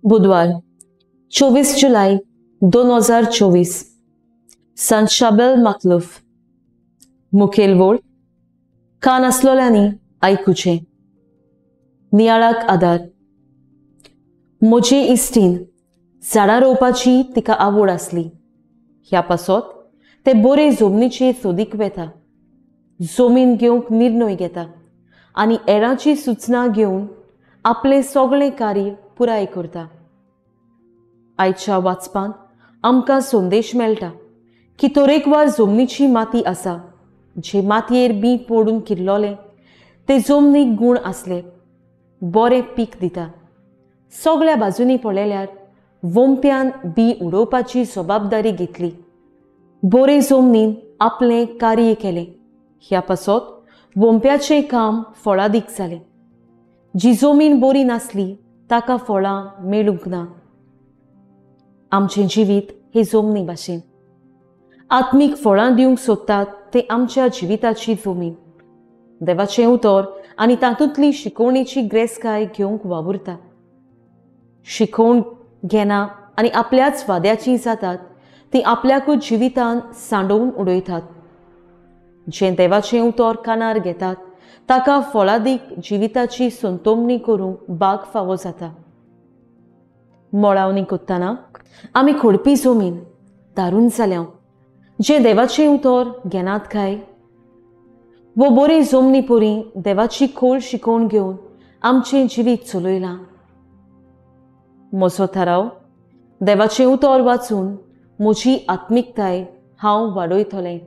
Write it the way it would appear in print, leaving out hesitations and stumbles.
बुधवार 24 जुलय 2024 संत शाबेल मखलूफ। मुखेल वोळ कान आसलोल्यांनी आयकुचें। नियाळाक आदार। म्हजी इश्टीन झाडां रोवपाची तिका आवड आसली। ह्या पासत ते बोरे जमनीचे सोदीक वेता, जमीन घेवंक निर्णय घेता आनी हेरांची सुचना घेवन आपलें सगळें कार्य पुराय करता। आयच्या वाचपांत आमकां संदेश मेळटा की तरेकवार जमनीची माती आसा, जे मातयेर बी पडून किल्लोले ते जमनीक गूण आसले बरें पीक दिता। सगळ्या बाजूंनी पळयल्यार वोंप्यान बी उडोवपाची जबाबदारी घेतली, बोरे जमनीन आपलें कार्य केलें। ह्या पासत वोंप्याचें काम फळादीक जालें। जी जमीन बरी नासली ताका फळां मेळूंक ना। आमचें जिवीत हे जमनी भाशेन आत्मीक फळां दिवंक सोदतात ते आमच्या जिविताची जमीन देवाचें उतर आनी तातूंतली शिकवणेची ग्रेसकाय घेवंक वावुरता। शिकोवण घेना आनी आपल्याच वाद्याची जातात ती आपल्याकूच जिवितान सांडोवन उडयतात। जें देवाचें उतर कानार घेतात ताका फळादीक जिविताची संतोमणी करूंक बाग फावो जाता। मोळावणी करतना आमी खोडपी जमीन दारून जाल्या जें देवाचें उतर घेनात काय वो बरी जमनी परी देवाची खोल शिकोवन घेवन आमचें जिवीत चलयलां। म्हजो थाराव देवाचें उतर वाचून म्हजी आत्मिकताय हांव वाडयतलें।